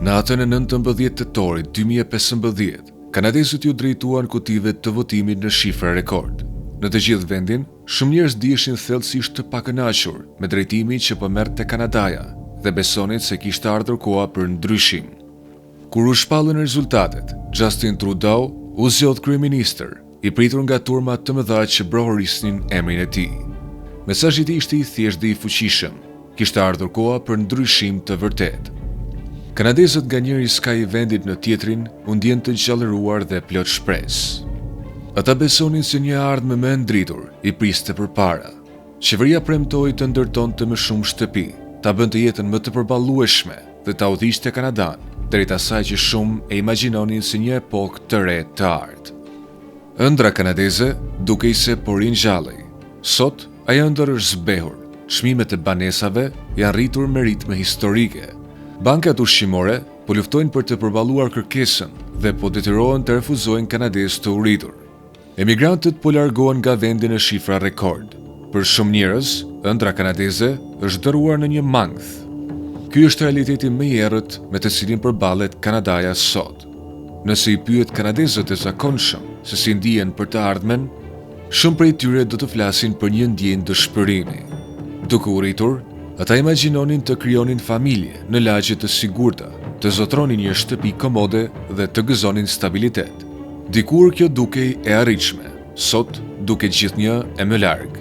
Natën e 19 tetorit 2015, kanadezët iu drejtuan kutive të votimit në shifra rekord. Në të gjithë vendin, shumë njerëz ndiheshin thellësisht të pakënaqur me drejtimin që po merrte Kanadaja dhe besonin se kishte ardhur koha për ndryshim. Kur u shpallën rezultatet, Justin Trudeau u zgjodh kryeministër, i pritur nga turma të mëdha që brohorisnin emrin e tij. Mesazhi i tij ishte i thjeshtë dhe i fuqishëm, kishte ardhur koha për ndryshim të vërtetë. Kanadezët nga njëri skaj i vendit në tjetrin u ndjenë të gjallëruar dhe plot shpresë. Ata besonin se një e ardhme më e ndritur i priste përpara. Qeveria premtoi të ndërtonte më shumë shtëpi, ta bënte jetën më të përballueshme dhe ta udhëhiqte Kanadanë drejt asaj që shumë e imagjinonin si një epokë të re të artë. Ëndrra kanadeze dukej se po ringjallej. Sot, ajo ëndërr është zbehur. Çmimet e banesave janë rritur me ritme historike. Bankat ushqimore po luftojnë për të përballuar kërkesën dhe po detyrohen të refuzojnë kanadezë të uritur. Emigrantët po largohen nga vendi në shifra rekord. Për shumë njerëz, ëndrra kanadeze është shndërruar në një mankth. Ky është realiteti më i errët me të cilin përballet Kanadaja sot. Nëse i pyet kanadezët e zakonshëm se si ndihen për të ardhmen, shumë prej tyre do të flasin për një ndjenjë dëshpërimi. Duke u rritur, ata imagjinonin të krijonin familje në lagje të sigurta, të zotëronin një shtëpi komode dhe të gëzonin stabilitet. Dikur kjo dukej e arritshme, sot duket gjithnjë e më larg.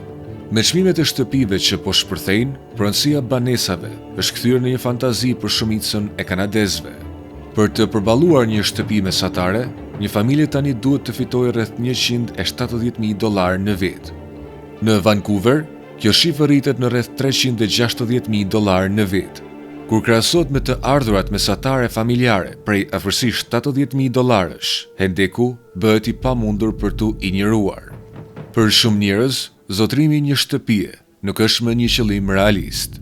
Me çmimet e shtëpive që po shpërthejnë, pronësia e banesave është kthyer në një fantazi për shumicën e kanadezëve. Për të përballuar një shtëpi mesatare, një familje tani duhet të fitojë rreth 170.000 dollarë në vit. Në Vancouver, Kjo shifër rritet në rreth 360.000 dollarë në vit. Kur krahasohet me të ardhurat mesatare familjare prej afërsisht 70.000 dollarësh, hendeku bëhet i pamundur për t'u injoruar. Për shumë njerëz, zotërimi i një shtëpie nuk është më një qëllim realist.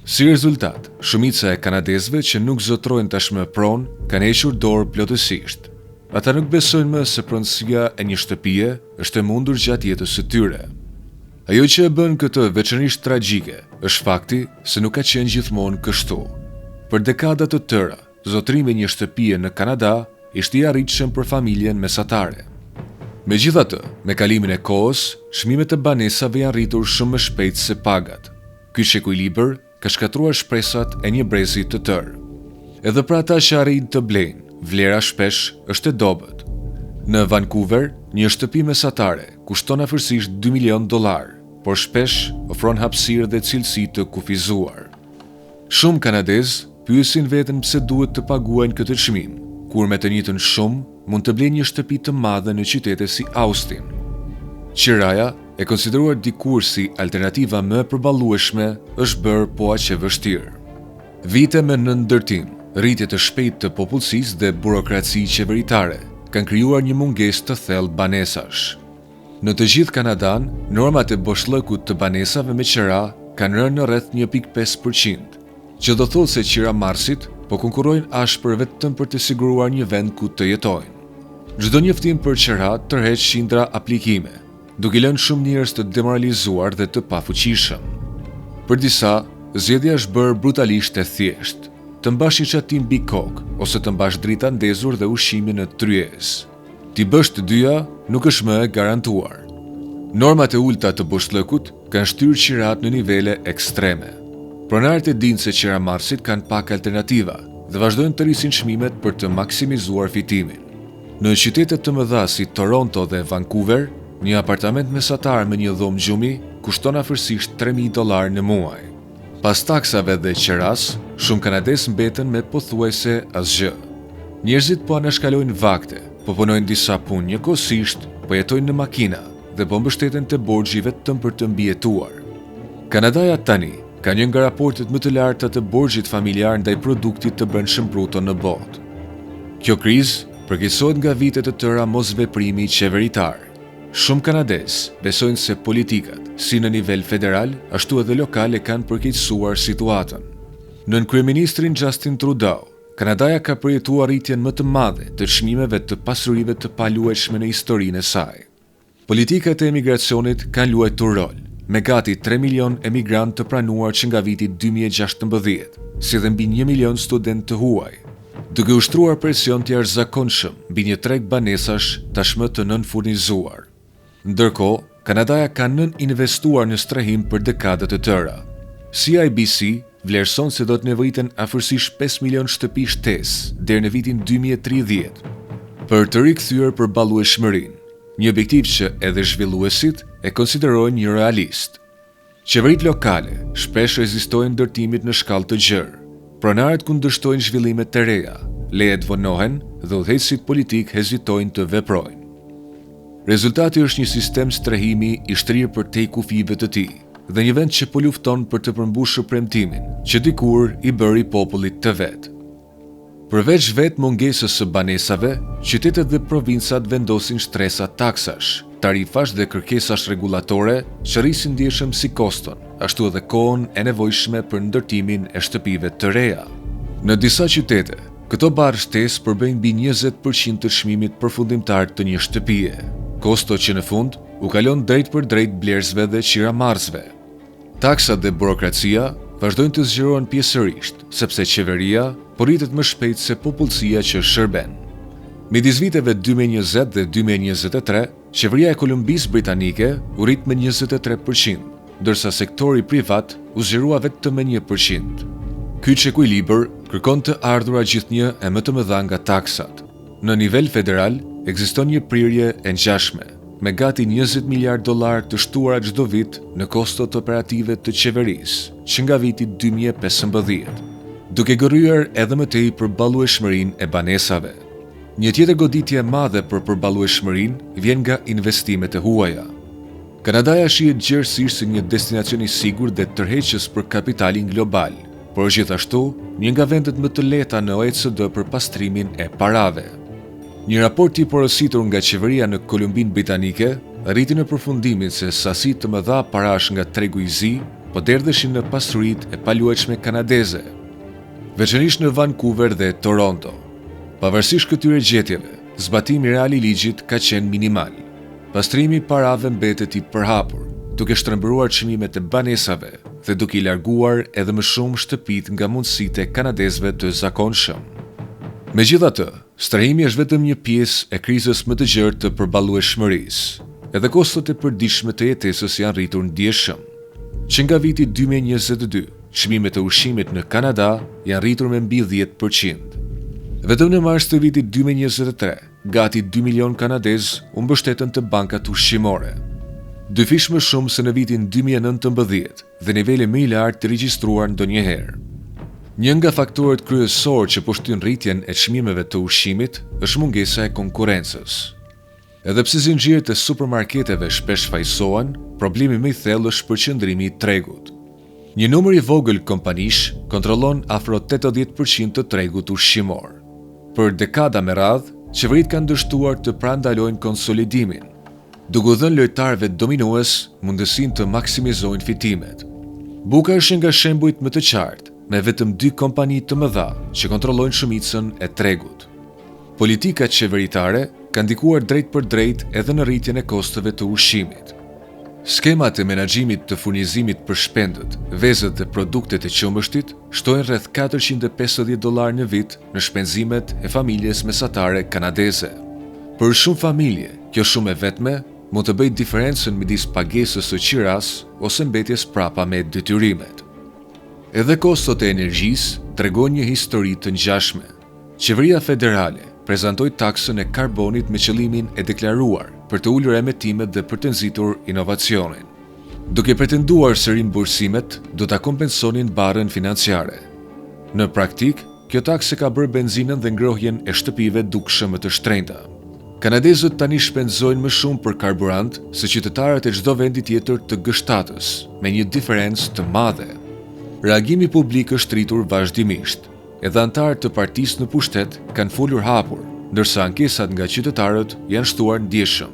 Si rezultat, shumica e kanadezëve që nuk zotërojnë tashmë pronë kanë hequr dorë plotësisht. Ata nuk besojnë më se pronësia e një shtëpie është e mundur gjatë jetës së tyre. Ajo që e bën këtë veçanërisht tragjike është fakti se nuk ka qenë gjithmonë kështu. Për dekada të tëra, zotërimi i një shtëpie në Kanada ishte i arritshëm për familjen mesatare. Megjithatë, me kalimin e kohës, çmimet e banesave janë rritur shumë më shpejt se pagat. Ky çekuilibër ka shkatërruar shpresat e një brezi të tërë. Edhe për ata që arrijnë të blejnë, vlera shpesh është e dobët. Në Vancouver, një shtëpi mesatare kushton afërsisht 2 milion dollarë, por shpesh ofron hapësirë dhe cilësi të kufizuar. Shumë kanadezë pyesin veten pse duhet të paguajnë këtë çmim, kur me të njëjtën shumë mund të blejnë një shtëpi të madhe në qytete si Austin. Qiraja e konsideruar dikur si alternativa më e përballueshme, është bërë po aq e vështirë. Vite me nënndërtim, rritje të shpejtë të popullsisë dhe burokraci qeveritare kanë krijuar një mungesë të thellë banesash. Në të gjithë Kanadanë, normat e boshllëkut të banesave me qira kanë rënë në rreth 1.5%, që do thotë se qiramarrësit po konkurrojnë ashpër vetëm për të siguruar një vend ku të jetojnë. Çdo njoftim për qira tërheq qindra aplikime, duke i lënë shumë njerëz të demoralizuar dhe të pafuqishëm. Për disa, zgjedhja është bërë brutalisht e thjeshtë: të mbash një çati mbi kokë ose të mbash drita ndezur dhe ushqimin në tryezë. T'i bësh të dyja nuk është më e garantuar. Normat e ulëta të boshllëkut kanë shtyrë qiratë në nivele ekstreme. Pronarët e dinë se qiramarrësit kanë pak alternativa dhe vazhdojnë të rrisin çmimet për të maksimizuar fitimin. Në qytete të mëdha si Toronto dhe Vancouver, një apartament mesatar me një dhomë gjumi kushton afërsisht 3000 dollarë në muaj. Pas taksave dhe qerasë, shumë kanadezë mbeten me pothuajse asgjë. Njerëzit po anashkalojnë vakte, po punojnë disa punë njëkohësisht, po jetojnë në makina dhe po mbështeten te borxhi vetëm për të mbijetuar. Kanadaja tani ka një nga raportet më të larta të borxhit familjar ndaj produktit të brendshëm bruto në botë. Kjo krizë përkeqësohet nga vite të tëra mosveprimi qeveritar. Shumë kanadezë besojnë se politikat, si në nivel federal, ashtu edhe lokal e kanë përkeqësuar situatën. Nën kryeministrin Justin Trudeau, Kanadaja ka përjetuar rritjen më të madhe të çmimeve të pasurive të paluajtshme në historinë e saj. Politikat e emigracionit kanë luajtur rol, me gati 3 milion emigrantë të pranuar që nga viti 2016, si dhe mbi 1 milion studentë të huaj. duke ushtruar presion të jashtëzakonshëm mbi një treg banesash tashmë të nënfurnizuar. Ndërkohë, Kanadaja ka nën-investuar në strehim për dekada të tëra. CIBC vlerëson se do të nevojiten afërsisht 5 milionë shtëpi shtesë deri në vitin 2030 për të rikthyer përballueshmërinë, një objektiv që edhe zhvilluesit e konsiderojnë jorealist. Qeveritë lokale shpesh rezistojnë ndërtimit në shkallë të gjerë. Pronarët kundërshtojnë zhvillimet e reja, lejet vonohen dhe udhëheqësit politikë hezitojnë të veprojnë. Rezultati është një sistem strehimi i shtrirë përtej kufijve të tij dhe një vend që po lufton për të përmbushur premtimin që dikur i bëri popullit të vet. Përveç vetë mungesës së banesave, qytetet dhe provincat vendosin shtresa taksash, tarifash dhe kërkesash rregullatore që rrisin ndjeshëm si koston, ashtu edhe kohën e nevojshme për ndërtimin e shtëpive të reja. Në disa qytete, këto barrë shtesë përbëjnë mbi 20 për qind të çmimit përfundimtar të një shtëpie, kosto që në fund u kalon drejtpërdrejt blerësve dhe qiramarrësve. Taksat dhe burokracia vazhdojnë të zgjerohen pjesërisht, sepse qeveria po rritet më shpejt se popullsia që shërben. Midis viteve 2020 dhe 2023, qeveria e Kolumbisë Britanike u rrit me 23%, ndërsa sektori privat u zgjerua vetëm me 1%. Ky çekuilibër kërkon të ardhura gjithnjë e më të mëdha nga taksat. Në nivel federal, ekziston një prirje e ngjashme, me gati 20 miliardë dollarë të shtuara çdo vit në kostot operative të qeverisë, që nga viti 2015, duke gërryer edhe më tej përballueshmërinë e banesave. Një tjetër goditje e madhe për përballueshmërinë vjen nga investimet e huaja. Kanadaja shihet gjerësisht si një destinacion i sigurt dhe tërheqës për kapitalin global, por është gjithashtu një nga vendet më të lehta në OECD për pastrimin e parave. Një raport i porositur nga qeveria në Kolumbinë Britanike arriti në përfundimin se sasi të mëdha parash nga tregu i zi po derdheshin në pasuritë e paluajtshme kanadeze, veçanërisht në Vancouver dhe Toronto. Pavarësisht këtyre gjetjeve, zbatimi real i ligjit ka qenë minimal. Pastrimi i parave mbetet i përhapur, duke shtrembëruar çmimet e banesave dhe duke i larguar edhe më shumë shtëpitë nga mundësitë e kanadezëve të zakonshëm. Megjithatë, strehimi është vetëm një pjesë e krizës më të gjerë të përballueshmërisë. Edhe kostot e përditshme të jetesës janë rritur ndjeshëm. Që nga viti 2022, çmimet e ushqimit në Kanada janë rritur me mbi 10%. Vetëm në mars të vitit 2023, Gati 2 milionë kanadezë u mbështetën te bankat ushqimore. Dyfish më shumë se në vitin 2019 dhe niveli më i lartë i regjistruar ndonjëherë. Një nga faktorët kryesorë që po shtyn rritjen e çmimeve të ushqimit është mungesa e konkurrencës. Edhe pse zinxhirët e supermarketeve shpesh fajësohen, problemi më i thellë është përqendrimi i tregut. Një numër i vogël kompanish kontrollon afro 80% të tregut ushqimor. Për dekada me radhë, qeveritë kanë dështuar të parandalojnë konsolidimin, duke u dhënë lojtarëve dominues mundësinë të maksimizojnë fitimet. Buka është një nga shembujt më të qartë, me vetëm dy kompani të mëdha që kontrollojnë shumicën e tregut. Politika qeveritare ka ndikuar drejtpërdrejt edhe në rritjen e kostove të ushqimit. Skemat e menaxhimit të furnizimit për shpendët, vezët dhe produktet e qumështit shtojnë rreth 450 dollarë në vit në shpenzimet e familjes mesatare kanadeze. Për shumë familje, kjo shumë e vetme mund të bëjë diferencën midis pagesës së qirasë ose mbetjes prapa me detyrimet. Edhe kostot e energjisë tregojnë një histori të ngjashme. Qeveria federale prezantoi taksën e karbonit me qëllimin e deklaruar për të ulur emetimet dhe për të nxitur inovacionin, duke pretenduar se rimbursimet do ta kompensonin barrën financiare. Në praktikë, kjo taksë e ka bërë benzinën dhe ngrohjen e shtëpive dukshëm më të shtrenjta. Kanadezët tani shpenzojnë më shumë për karburant se qytetarët e çdo vendi tjetër të G7-ës, me një diferencë të madhe. Reagimi publik është rritur vazhdimisht. Edhe anëtarë të partisë në pushtet kanë folur hapur, ndërsa ankesat nga qytetarët janë shtuar ndjeshëm.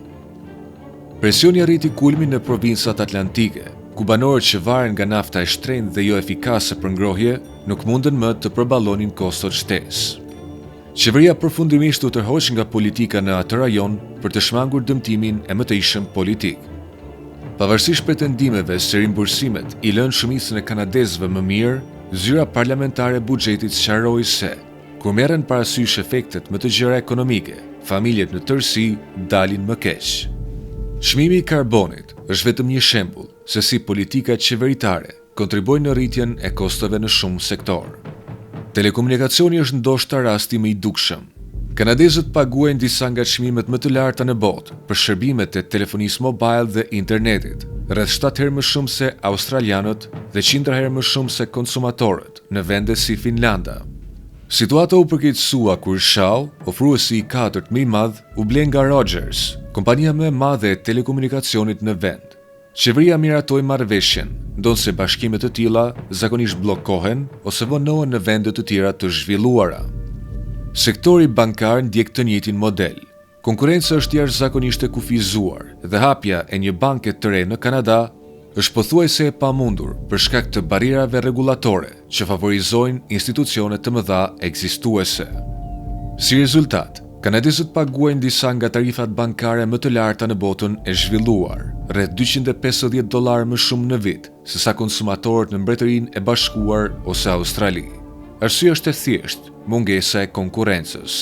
Presioni arriti kulmin në provincat atlantike, ku banorët që varen nga nafta e shtrenjtë dhe jo efikase për ngrohje nuk mundën më të përballonin kostot shtesë. Qeveria përfundimisht u tërhoq nga politika në atë rajon për të shmangur dëmtimin e mëtejshëm politik. Pavarësisht pretendimeve se rimbursimet i lënë shumicën e kanadezëve më mirë, zyra parlamentare e buxhetit sqaroi se. Kur merren parasysh efektet më të gjera ekonomike, familjet në tërësi dalin më keq. Çmimi i karbonit është vetëm një shembull se si politikat qeveritare kontribuojnë në rritjen e kostove në shumë sektorë. Telekomunikacioni është ndoshta rasti më i dukshëm. Kanadezët paguajnë disa nga çmimet më të larta në botë për shërbimet e telefonisë mobile dhe internetit, rreth shtatë herë më shumë se australianët dhe qindra herë më shumë se konsumatorët në vende si Finlanda. Situata u përkeqësua kur Shaw, ofruesi i katërt më i madh, u ble nga Rogers, kompania më e madhe e telekomunikacionit në vend. Qeveria miratoi marrëveshjen, ndonëse bashkime të tilla zakonisht bllokohen ose vonohen në vende të tjera të zhvilluara. Sektori bankar ndjek të njëjtin model. Konkurrenca është jashtëzakonisht e kufizuar dhe hapja e një banke të re në Kanada është pothuajse e pamundur për shkak të barrierave rregullatore që favorizojnë institucione të mëdha ekzistuese. Si rezultat, Kanadezët paguajnë disa nga tarifat bankare më të larta në botën e zhvilluar, rreth 250 dollarë më shumë në vit sesa konsumatorët në Mbretërinë e Bashkuar ose Australi. Arsyeja është e thjeshtë, mungesa e konkurrencës.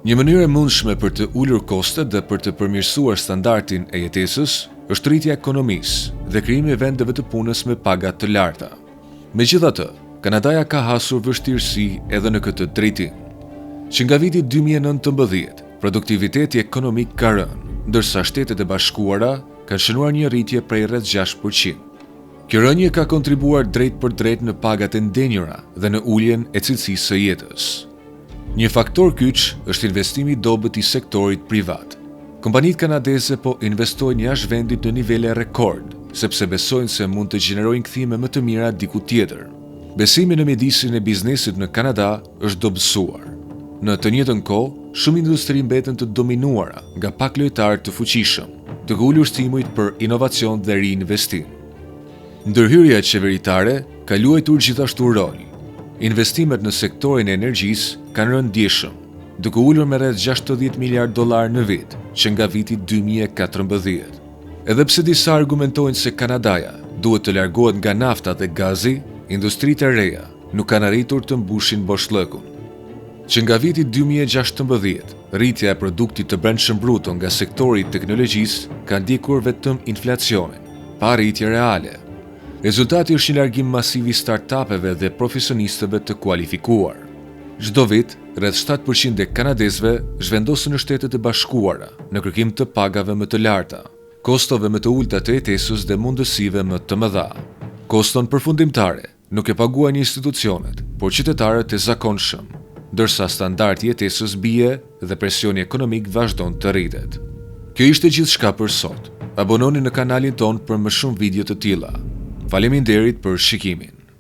Një mënyrë e mundshme për të ulur kostet dhe për të përmirësuar standardin e jetesës është rritja e ekonomisë dhe krijimi i vendeve të punës me paga të larta. Megjithatë, Kanadaja ka hasur vështirësi edhe në këtë drejtim. Që nga viti 2019, produktiviteti ekonomik ka rënë, ndërsa Shtetet e Bashkuara kanë shënuar një rritje prej rreth 6%. Kjo rënie ka kontribuar drejtpërdrejt në pagat e ndenjura dhe në uljen e cilësisë së jetës. Një faktor kyç është investimi i dobët i sektorit privat. Kompanitë kanadeze po investojnë jashtë vendit në nivele rekord, sepse besojnë se mund të gjenerojnë kthime më të mira diku tjetër. Besimi në mjedisin e biznesit në Kanada është dobësuar. Në të njëjtën kohë, shumë industri mbeten të dominuara nga pak lojtarë të fuqishëm, duke ulur stimujt për inovacion dhe riinvestim. Ndërhyrja qeveritare ka luajtur gjithashtu rol. Investimet në sektorin e energjisë kanë rënë ndjeshëm, duke ulur me rreth 60 miliard dollarë në vit që nga viti 2014. Edhe pse disa argumentojnë se Kanadaja duhet të largohet nga nafta dhe gazi, industritë e reja nuk kanë arritur të mbushin boshllëkun. Që nga viti 2016, rritja e produktit të brendshëm bruto nga sektori i teknologjisë ka ndjekur vetëm inflacionin, pa rritje reale. Rezultati është një largim masiv i startupeve dhe profesionistëve të kualifikuar. Çdo vit, rreth 7% e kanadezëve zhvendosen në Shtetet e Bashkuara në kërkim të pagave më të larta, kostove më të ulëta të jetesës dhe mundësive më të mëdha. Koston përfundimtare nuk e paguajnë institucionet, por qytetarët e zakonshëm, ndërsa standardi i jetesës bie dhe presioni ekonomik vazhdon të rritet. Kjo ishte gjithçka për sot. Abononi në kanalin tonë për më shumë video të tilla. Faleminderit për shikimin.